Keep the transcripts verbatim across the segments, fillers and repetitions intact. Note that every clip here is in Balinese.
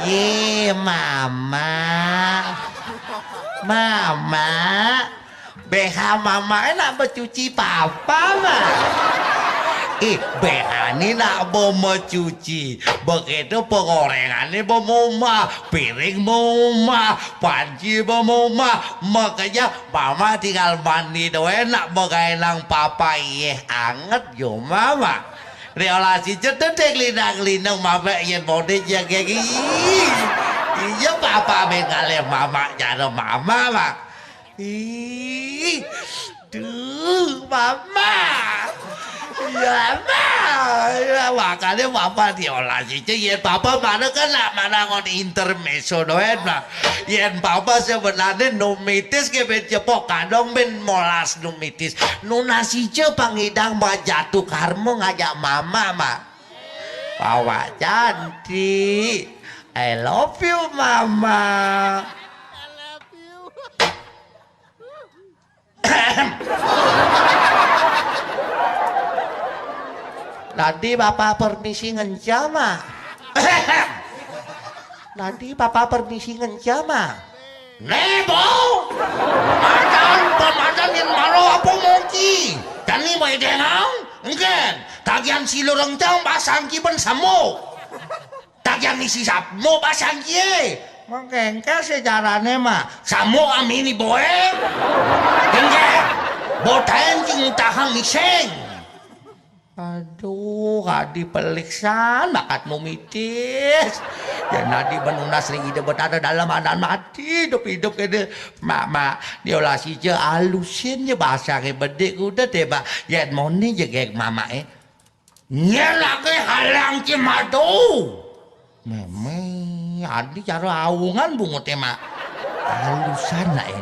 Ye, Mama. Mama. B H Mama nak becuci papa, Mak. Ih, B H ni nak bemecuci. Begitu pengorengan ni bemumah, piring bemumah, panci bemumah. Makanya Mama tinggal mandi doe nak begaenang papa, iye anget yo, Mama. Riola si cetetek linang-linang mabek yen modik ya gegi. Iya papa ben ngalih mama cara mama, Mak. Ih, duh, mama. Ya, ma. Ya, makanya papa riola si cek yen papa mana kan nak mana ngon intermezzo doen, Mak. Yen papa sebenarnya numitis ke ben cepok kadong ben molas numitis. Nunasija pangidang bajatu karma ngajak mama, Mak. Wawak cantik. I love you, Mama. Tadi Bapak permisi ngenca, Mak. Tadi Bapak permisi ngenca, Mak. Nebo! Madan, pamadan yen maro apa moki? Jani bae dengang? Engken. Tagihan silur engcang pasangki ben samuk. Tagihan isi samuk pasangki e. Mengkengke sejarane, Mak. Samuk amini boe. Engken. Botaen cing utahang miseng. Aduh, kadi peliksan bakat numitis. Ya nadi menunas ring ide betara dalam anan mati, hidup-hidup kene. Mak, mak, niola sija alusin ya bahasa ke bedik kuda te, Mak. Yen moni jegek mama e. Nyelake halang cimado. Meme, adi cara aungan bungute, Mak. Alusan nak e.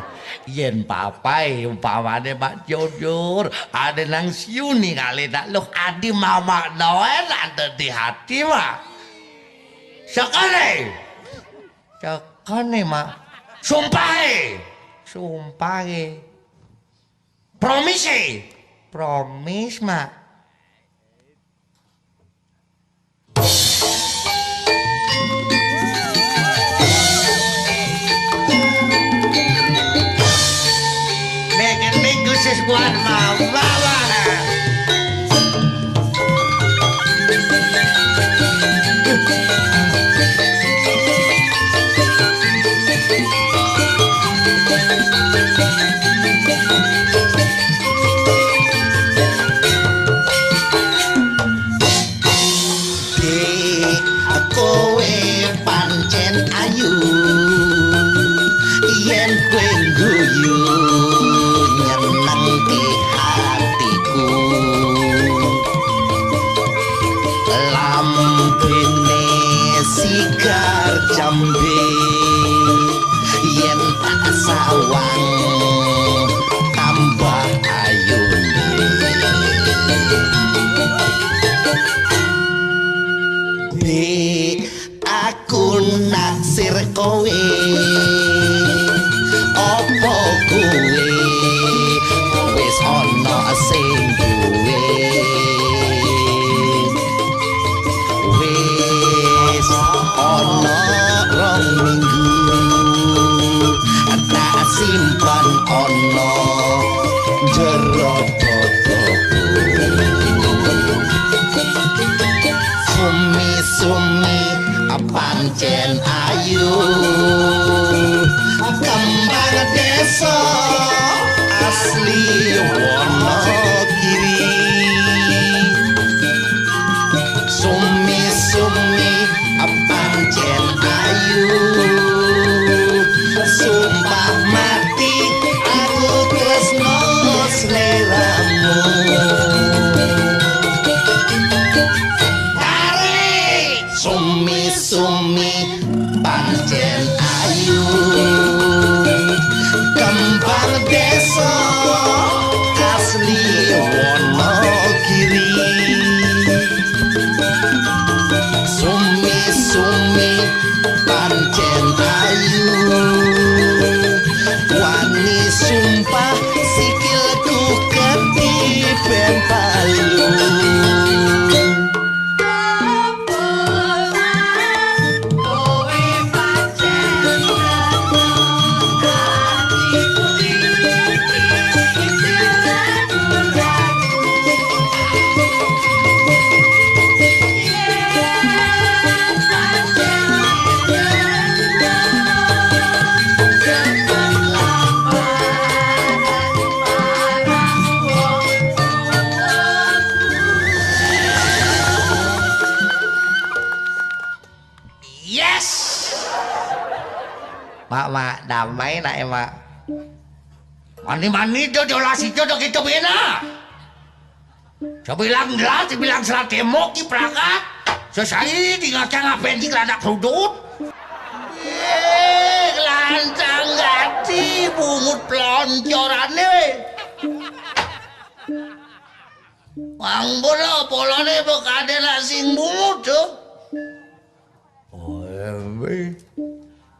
Yen papae umpamane, Mak, jujur, ade nang siuni kali nak luh adi mamak doen ade di hati, Mak. Sekali. Sekali, Mak. Sumpahe. Sumpahe. Promise. Promise, Mak. Nek, nek khusus buat mama, Mak. Dek, kowe pancen ayu, yen kowe guyu nyenengke atiku. Lambene sigar jambe, yen tak sawang tambah ayune. Dek, aku naksir kowe, apa kowe wis ana sing duwe? Wis ana rong minggu, tak simpan ana jero dodoku. Sumi-sumi pancen ayu, kembang desa asli Wonogiri. Sumi-sumi pancen ayu, sumpah mati aku tresno sliramu. Tarik! Sumi-sumi pancen ayu, kembang desa asli Wonogiri. Sumi-sumi pancen ayu, wani sumpah sikilku ketiben palu. Mak, mak, damai nak ya, mak. Mani-mani do diolah sido do kita bina. Sabilang jelas, sabilang serat temok di perakat. Sesai di ngakang apen di kelanak kerudut. Eh, kelantang gati bungut peloncorane. Wang bola polone bekade nak sing bungut tu. Oh, embe.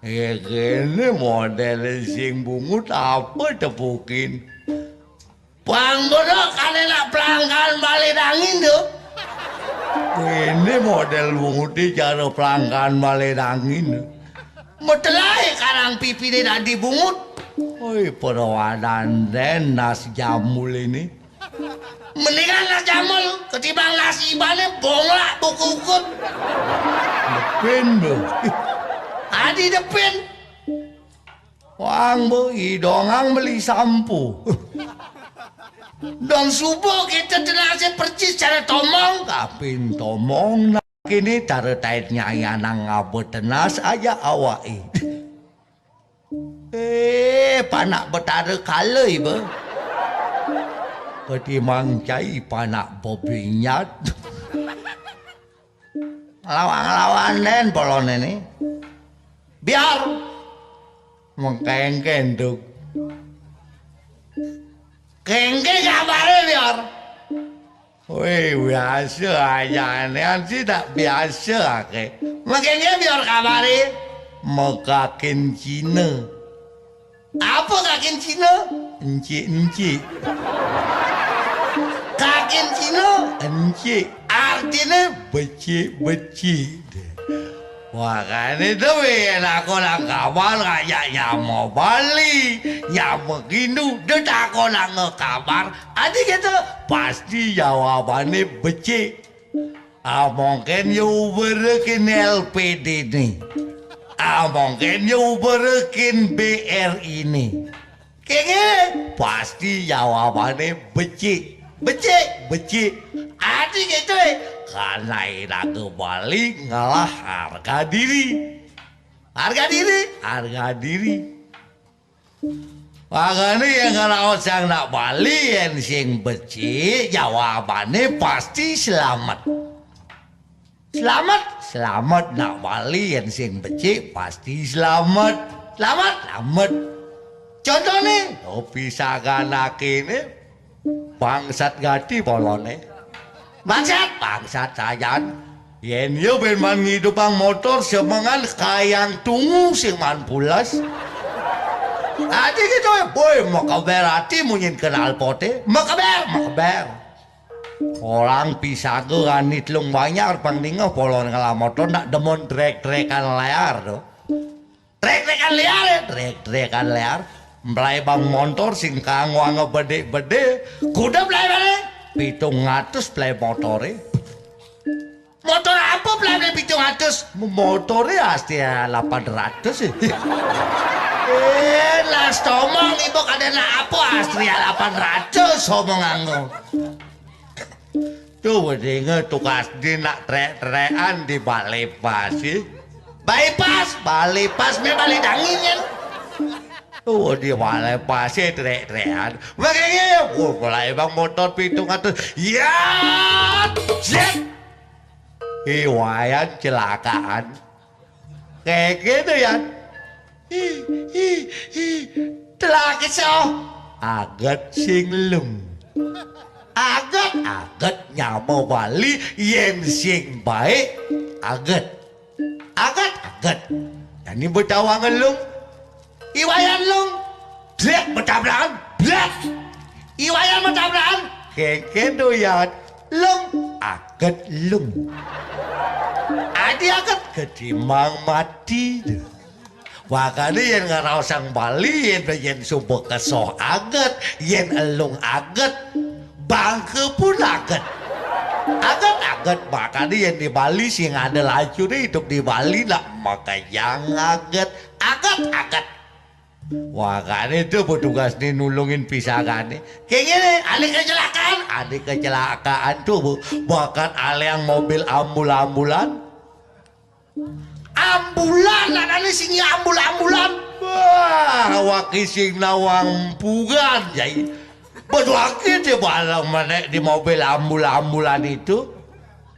Ya kene model sing bungut apa tepukin? Bang bodoh kane nak pelangkan bale dangin tu. Ini model bungut ni cara pelangkan bale dangin. Metelai karang pipi ni dak dibungut. Oi, perawadan den nas jamul ini. Mendingan nas jamul ketimbang nas ibane bonglak buku ukut. Depin tu. Adi depin. Wang bo idongang beli sampo. Dong subuh kita tenase percis cara tomong. Kapin tomong nak kini cara tait nyai anang ngaba tenas aja awake. Eh, panak betara kala iba. Ketimbang cai panak bebinyat. Lawan-lawan den polone ni. Biar mengkengken tu. Kengke kabare biar. Weh, biasa aja anehan sih tak biasa ake. Mengkengke biar kabare. Mekakin Cina. Apa kakin Cina? Encik-encik. Kakin Cina? Encik. Artine becik-becik. Makane tu yen aku nang kamar ngajak nyama Bali, nyama Hindu, dia tak aku nang kamar. Adi kata pasti jawabane becik. Ah, mungkin you berekin L P D ni. Ah, mungkin you berekin B R I ni. Kenge pasti jawabane becik. Becik, becik. Adi gitu eh. Karena iraga Bali ngalah harga diri. Harga diri, harga diri. Makane yang ngeraos yang nak Bali yen sing becik jawabane pasti selamat. Selamat, selamat nak Bali yen sing becik pasti selamat. Selamat, selamat. Contohne, topi saganake ne bangsat gati polone. Bangsat, bangsat sajan. Yen yo ben man ngidupang motor semengan kayang tungu sing man pules. Ati gitu, boy, mekeber ati munyin knalpote. Mekeber, mekeber. Orang pisaga rani telung banjar pang ninga polon ngala motor nak demen trek-trekan lear tu. Trek-trekan lear, eh, trek-trekan lear. Mplai bang montor sing kanggo ngebedek-bedek. Kuda mplai bane? Pitung atus mplai motore. Motor apa mplai bane pitung atus? Motore Astria lapan ratus eh. Eh, las tomong ibu kada nak apa Astria lapan ratus omong anggo. Tu wedinge tugas di nak trek-trekan di balai pas eh. Balai pas, balai pas me balai dangin kan. Tu di balai pas eh trek-trekan. Makanya ya, gua mulai bang motor pitung atus. Ya, jet. Iwayan celakaan. Kayak gitu ya. Hi, hi, hi. Telah kesel. Aget sing lung. Aget, aget nyama Bali yen sing baik. Aget. Aget, aget. Yani betawa ngelung. Iwayan lung. Blek betabrakan. Blek. Iwayan betabrakan. Keke doyan. Lung. Aget lung. Adi aget ketimbang mati. Makane yen ngeraosang Bali, yen, yen suba kesoh aget, yen elung aget, bangke pun aget. Aget-aget, makane yen di Bali sing ada lacune idup di Bali nak makejang aget. Aget-aget. Makane tu petugas ni nulungin pisagane. Kayak gini, ada kecelakaan, ada kecelakaan tu, Bu. Bahkan ada yang mobil ambul-ambulan. Ambulan, anané sing ambul-ambulan. Wah, awak sing nawang pugan, Cai. Beduake di bareng menék di mobil ambul-ambulan itu.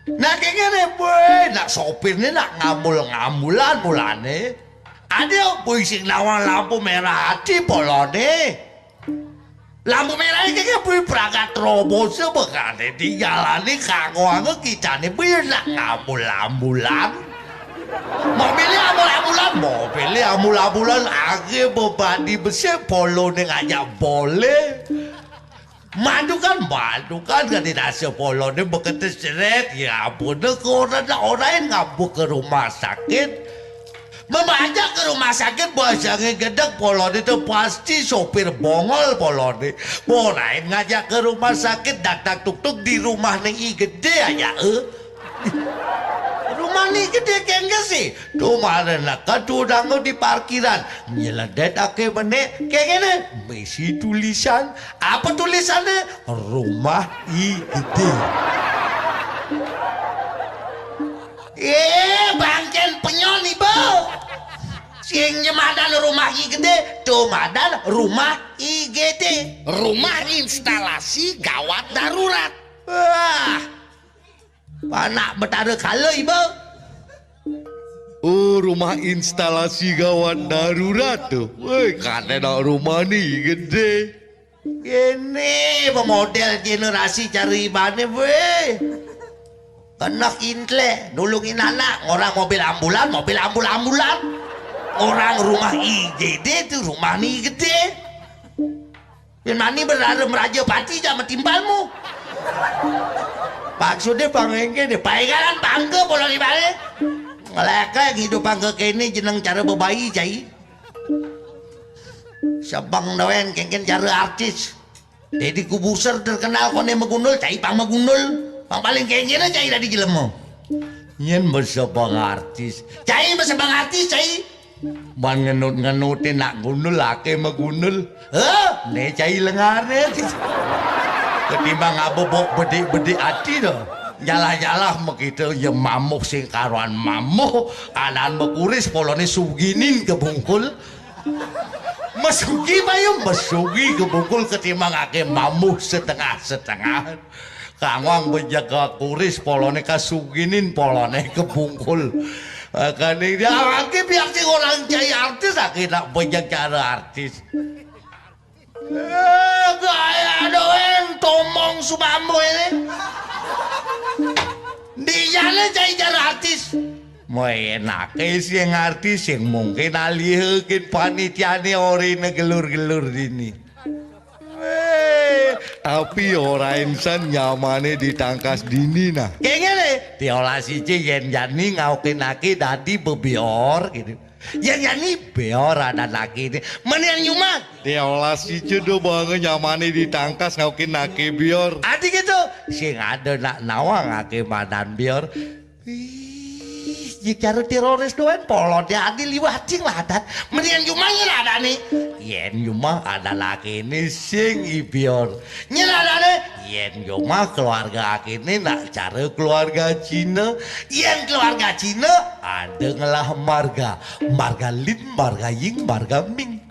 Nah, kayak gini, boy. Nak sopirné nak ngambul-ngambulan mulané. Ada boy sing nawang lampu merah ati poloné. Lampu merah iki ki kuwi pragat robosa bekane dijalani kanggo anggo kitane kuwi nak ngambul-ambulan. Mobilnya ambul-ambulan, mobilnya ambul-ambulan, age bebadi besik polone ngajak bole. Madukan, madukan, kan dinase polone beketes jeret, ya ampun, ke orang, orang ngambuk ke rumah sakit. Memajak ke rumah sakit, bahasanya gedeg, polone itu pasti sopir bongol polone. Porain ngajak ke rumah sakit, dak dak tuk tuk di rumah ning I Gede aja, eh. Rumah ning I Gede kengke sih. Tuh mana nak, tuh di parkiran. Nyeledet ake menek, kayak gini. Misi tulisan. Apa tulisannya? Rumah I Gede. Eh, bangken penyon, Ibu. Sing nyemadan rumah I Gede, tuh madan rumah I G D. Rumah instalasi gawat darurat. Wah, anak Betara Kala, Ibu. Oh, rumah instalasi gawat darurat tuh. Woi, kate nak rumah nih gede. Ini pemodel generasi cari ibane, weh. Kena intle, nulungin anak, orang mobil ambulan, mobil ambul-ambulan. Orang rumah I G D tuh rumah nih gede. Yen mani berada meraja pati, jak metimbalmu. Maksudnya bang engke deh, paingalan bangga pola di balik. Ngelekek hidup bangga kene jeneng cara bebayi, Cai. Sebang doen kengken cara artis. Deddy Kubuser terkenal kone megundul, Cai pang megundul. Pang paling kengkene Cai dadi jelema. Yen mesebang artis. Cai mesebang artis, Cai. Ban ngenut-ngenutin nak gundul, ake megundul. Heh, ne Cai lengare. Ketimbang abebok bedik-bedik ati to. Nyalah-nyalah mekita ya mamuh sing karuan mamuh, anan mekuris polone suginin kebungkul. Mesugi payu, mesugi kebungkul ketimbang ake mamuh setengah-setengah. Kangwang bejaga kuris polone kasuginin polone kebungkul. Kane dia ake biar sing orang Cai artis ake nak bejak cara artis. Eh, gaya doen tomong sumambo ini. Dijane Cai cara artis. Mau enake sing artis sing mungkin alihekin panitiane orine gelur-gelur dini. Weh, tapi ora insan nyamane ditangkas dini nah. Kayak ngene, diolah siji yen jani ngaukinake dadi bebior gitu. Yen jani bior ada lagi ini. Menian nyuma. Diolah siji do bange nyamane ditangkas ngaukinake bior. Adi gitu. Sing ada nak nawang ake madan bior. Ih, jik cara teroris doen polon ya adi liwat sing ladat. Menian nyuma yen ada nih. Yen nyuma ada lagi ini sing ibior. Yen ada nih. Yen nyuma keluarga ake ini nak cara keluarga Cina. Yen keluarga Cina ada ngelah marga. Marga Lin, marga Ying, marga Ming.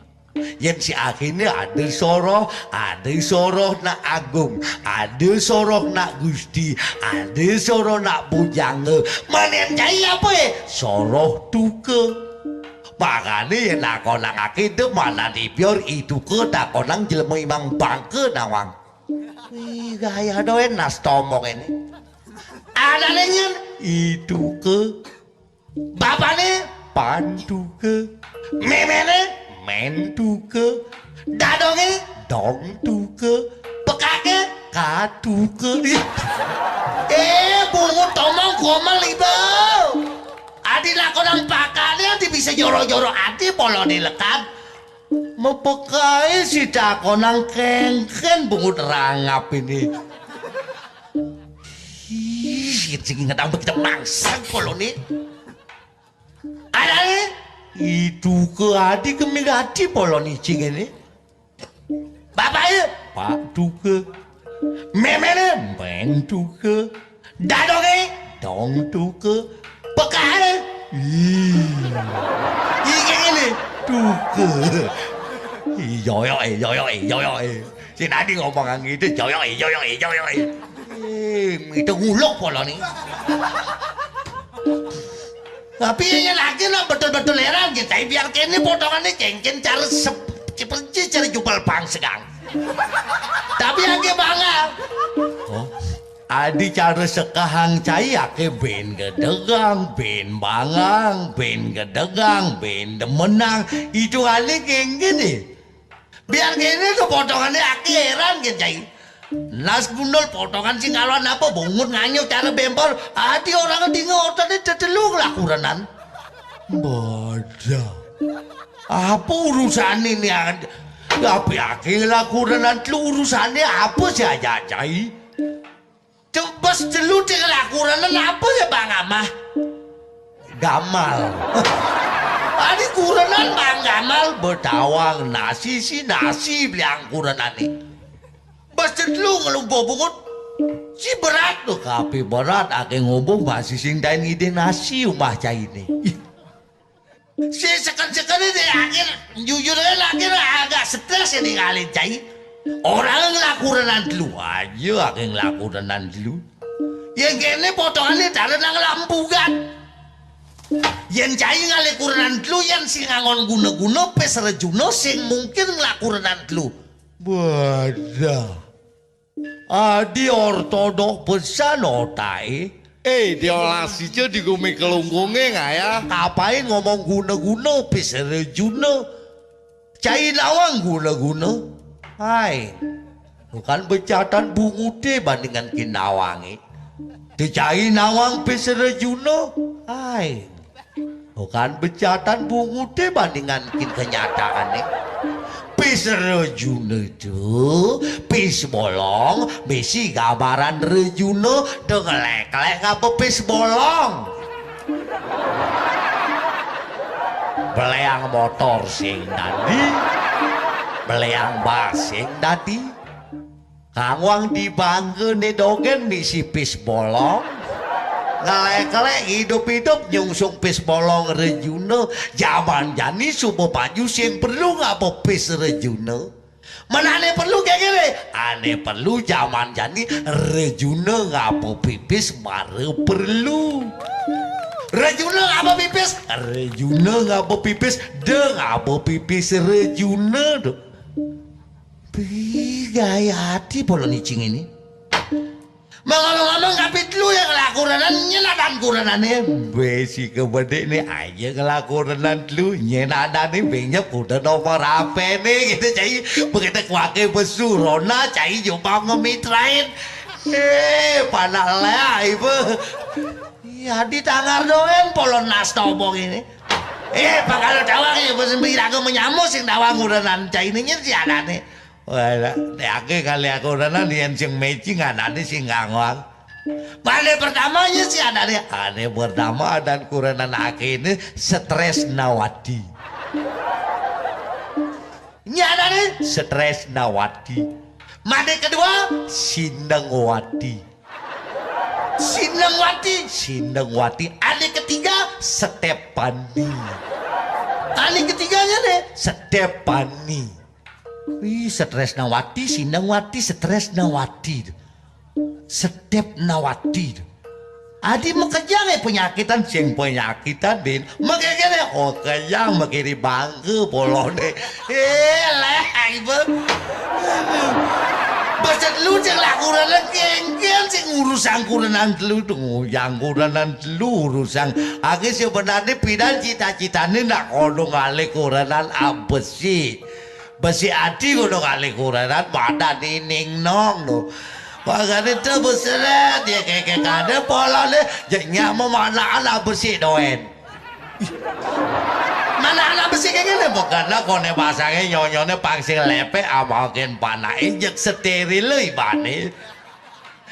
Yen si akine ada soroh, ada soroh nak agung, ada soroh nak gusti, ada soroh nak bujanga. Manen cai apa ya? Soroh tuka. Makane yen takonang akine mana dibior ituka takonang jelema imang bangka nawang. Ih, gaya doen nas tomong ini. Ada lenyen ituka. Bapane pantuke, memene mentuke, dadonge dongtuke, pekake katuke. Ih. Eh, bungut tomong gomel ibu. Adi lakonan pakane adi bisa joro-joro adi polone lekat. Mepekae si takonang kengken bungut rangap ini. Ih, sing inget ambek kita mangsang polone. Adané ituka adi kemigati polon icing ini. Bapaknya Pak Tuka. Memene Men Tuka. Dadonge Dong Tuka. Pekae. Ih. Iki ngene. Duh. Yoyoke, yoyoke, yoyoke. Sing tadi ngomong ngene, yoyoke, yoyoke, yoyoke. Eh, itu nguluk polone. Tapi yang lagi nak betul-betul heran kita, biar kene potongannya cengken cara sep-, percis cara jubal pangsegang. Tapi yang bangga. Oh. Adi cara sekahang cai ake ben gedegang, ben bangang, ben gedegang, ben demenang. Itu kali kengken deh. Biar kene tuh potongannya ake heran ke cai. Nas gundul potongan sing kalon apa bungut nganyuk cara bempor. Adi orang dinga otone tetelu lah kurenan. Bodoh. Apa urusan ini ada? Tapi ake lah kurenan telu urusannya apa sih aja cai? Tebas telu tinggal kurenan apa ya Bang Amah? Gamal. Adi kurenan Bang Gamal betawang nasi si nasi bilang kurenan ni. Bas telu ngelumpuh bungut. Si berat tuh kapi berat ake ngubung masih sing tain ngide nasi umah cai ni. Ih. Si seken-seken ini akhir jujur aja akhir agak stres ini ngalih cai. Orang ngelaku renan dulu aja, aku ngelaku renan dulu. Yang kene potongannya cara nang lampugan. Yang cai ngalih kurenan dulu, yang sing ngangon guna-guna, pes rejuno, sing mungkin ngelaku renan dulu. Wadah. Adi ortodok pesan otai. Eh, dia olah sija di gumi kelungkunge ngaya. Ngapain ngomong guna-guna, pis rejuna? Cai nawang guna-guna. Hai. Bukan bejatan bungute bandingan ki nawange. Di cai nawang pis rejuna. Hai. Bukan bejatan bungute bandingan kin kenyataane. Pis rejuna itu, pis bolong, misi gambaran rejuna, dengelek-lek ngapa pis bolong. Beleang motor sing dadi, beleang bas sing dadi. Kangwang di bangga ne dogen misi pis bolong. Ngelek-lek hidup-hidup nyungsung pis bolong rejuna. Zaman jani suba maju sing perlu ngapa pis rejuna. Mana ane perlu kayak gini? Ane perlu zaman jani rejuna ngapa pipis mara perlu. Rejuna ngapa pipis? Rejuna ngapa pipis? De ngapa pipis rejuna tu. Pi gaya ati polon icing ini. Mengomong-ngomong kapit lu yang ngelaku renan nyenadan kurenane. Besi kebedik nih aja ngelaku renan lu nyenadan nih banyak udah nomor apa nih gitu cai. Begitu kuake besu rona cai coba ngemitrain. Eh, panah lah ibu. Iya, di tangar doen polon nas tobong ini. Eh, pangkal tawang ya, bos sembi lagu menyamu sing tawang urenan cai ini nyen si anane. Wala, ake kali aku urenan yen sing matching anane sing ngangwang. Bale pertamanya si anane, ane pertama dan kurenan ake ini stres nawati. Ini anane stres nawati. Mane kedua, sineng wati. Sineng wati, sineng wati. Ane ketiga, Stepani. Ane ketiganya nih, Stepani. Wih, stres nawati, sineng wati, stres nawati. Stepnawati. Adi makejang eh penyakitan, sing penyakitan din. Makanya, oh, kejang, makiri bangke polone. Eh, leh, ibu. Bacet lu cek lakuran kengken sing urusan kurenan telu tuh, yang kurenan telu urusan. Ake sebenarnya pidan cita-citane nak kono ngalih kurenan abesi. Besi ati kono ngalih kurenan badan ining nong tuh. Pagane tuh beseret ya keke kade polone jenya mau manaan abesi doen. Mana anak besi kayak gini? Bukan lah kone pasange nyonyone pangsi lepe amakin panake jek steril ibane.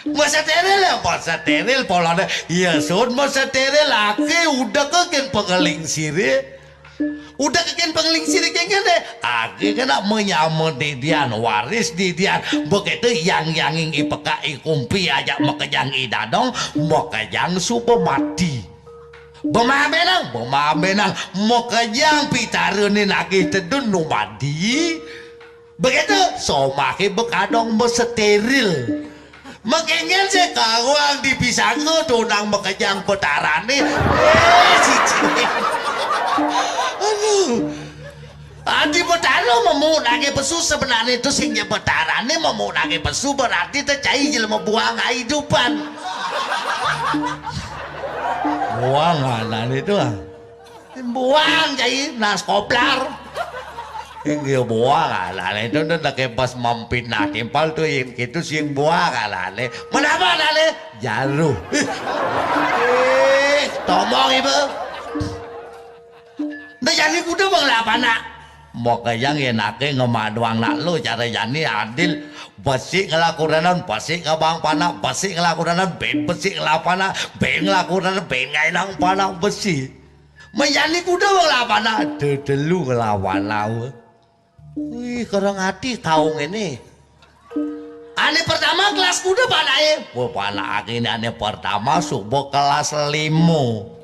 Mau steril ya, mau steril polane. Iya sun mau steril laki udah keken pengeling siri. Udah keken pengeling siri kayak gini. Aki kena menyama didian waris didian. Begitu yang yanging ipeka ikumpi aja makejang idadong makejang suba mati. Bemamenang, bemamenang, makejang pitarané nagih tedun numadi. Begitu, somaké bekadong besteril. Makéngkén sing karuang di pisangka tunang makejang petarané. Eh, cicing. Aduh. Adi betara memu nagih pesu sebenarné to sing ja betarané memu nagih pesu berarti té cai jelema buang kaidupan. Buang anané to, ah. Buang cai nas koplar. Inggih buang anané to, to nagih pas mampinah timpal to yén kéto sing buang anané. Menapa anané? Jaruh. Ih, tomong ibu. Nda jani kuda bang lah panak. Makejang yén aké ngemaduang nak lu cara jani adil. Besi ngelaku danan, besi ngebang panak, besi ngelaku danan, bin besi ngelah panak, bin ngelaku danan, bin ngainang panak besi. Menjani kuda bang lah panak, dedelu ngelah panak. Wih, kereng ati kaung ini. Ané pertama kelas kuda panaké? Wah, panak aké ini ané pertama suba kelas lima.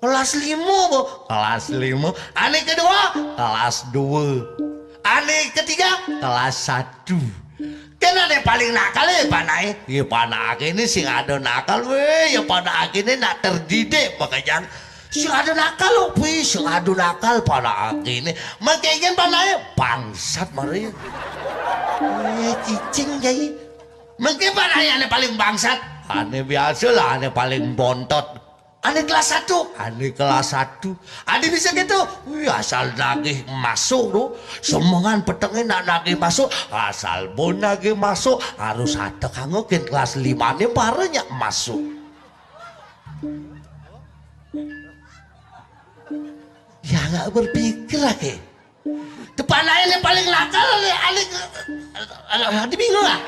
Kelas lima, Bu. Kelas lima. Ané kedua, kelas dua. Ané ketiga, kelas satu. Kan ané paling nakal ya panaké? Ya panaké ini sing ada nakal, wéh. Ya panaké ini nak terdidik, makanya sing ada nakal, loh, wéh. Sing ada nakal panaké ini. Makanya panaké bangsat, mari. Eh, cicing, jai. Mungkin panaké ané paling bangsat. Ané biasa lah, ané paling bontot. Ané kelas satu, ané kelas satu. Adi bisa gitu. Wih, asal nagih masuk tu. Semengan petengé nak nagih masuk. Asal bon nagih masuk, harus ada kanggo kén kelas lima ni baru nyak masuk. Ya nggak berpikir lagi. Depan ané paling nakal, ané, ané, ané, ané bingung lah.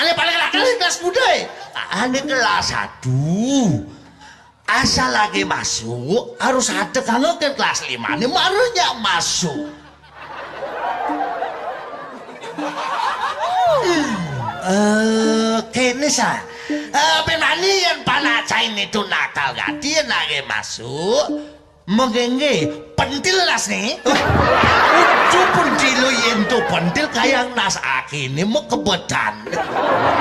Ané paling nakal ané kelas kuda, eh. Ané kelas satu. Asal lagi masuk, harus ada kanggo kén kelas lima ni baru nyak masuk. Hmm, eh, kéné sa. Eh, pemani yang panak cai itu nakal gati yang lagi masuk. Mengengge pentil nas ni. Ucu pentil lo yén to pentil kayang nas aké ni makebetan.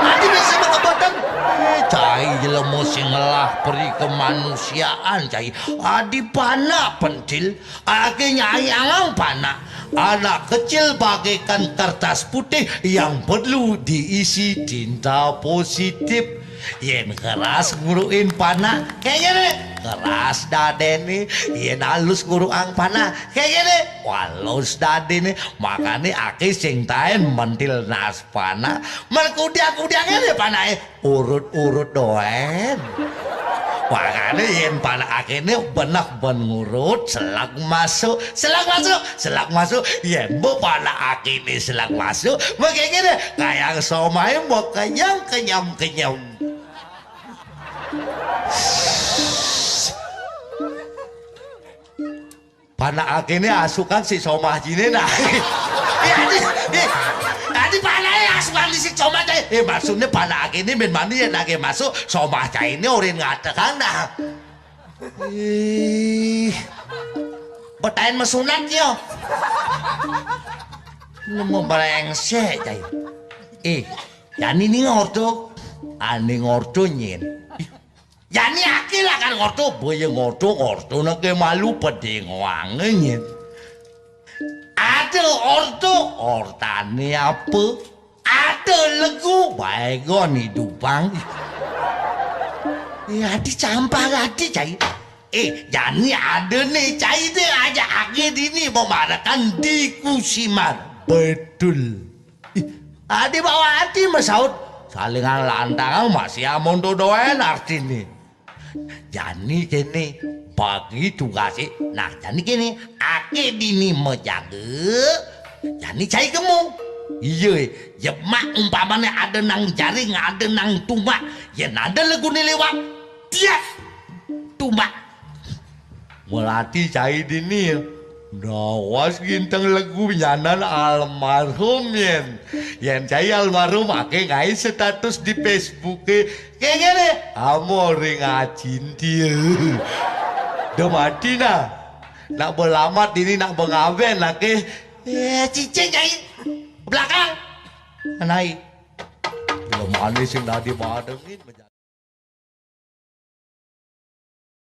Adi bisa makebetan. Eh, cai jelema sing ngelah peri kemanusiaan, cai. Adi panak pentil, aké nyai angang panak. Anak kecil bagaikan kertas putih yang perlu diisi tinta positif. Yén keras ngurukin panak, kayak gini. Keras dadéné, yén halus ngurukin panak, kayak gini. Halus dadéné, makané aké sing taén mentil nas panak. Merkudiak-kudiak ngene panaké, urut-urut doén. Makané yén panak aké ini benak ben ngurut, selag masuk, selag masuk, selag masuk. Yén bu panak aké ini selag masuk, makané ngene, kayang somai mau kenyang, kenyam, kenyam. Panak aké ini asukan si somah jiné nah. Eh, adi, eh, adi panaké asukan si somah, cai. Eh, maksudnya panak aké ini bin mani ya nagih masuk, somah cai ini urin ngadeg nah. Ih, betain mesunat yo. Nemu brengsek, cai. Eh, jani ni ngorto. Ané ngorto nyén. Jani aké lah kan ngorto, boya ngorto, ngorto nake malu peding wange nyén. Ada orto, ortane apa? Ada legu, baygon idupang. Eh, adi campar adi, cai. Eh, jani ada ne, cai, de aja age dini memarakan di Kusiman. Betul. Ih, adi bawa adi masaut. Salingan lantangan masih amun dodoen artine. Jani kene bagi tugase. Nah, jani kene ake dini majaga. Jani cai kemu. Iya, jemak umpamane ada nang jaring, ada nang tumbak. Yen ada legune liwat, tias tumbak. Melati cai dini. Nawas ginteng legu nyanan almarhum yen. Yen cai almarhum ake ngai status di Facebook e. Kayak gini. Amo ring acintil. Udah mati nah. Nak belamat ini nak bengawen lagi. Eh, cicing, Nyai. Belakang. Nai. Belum manis sing tadi madengin.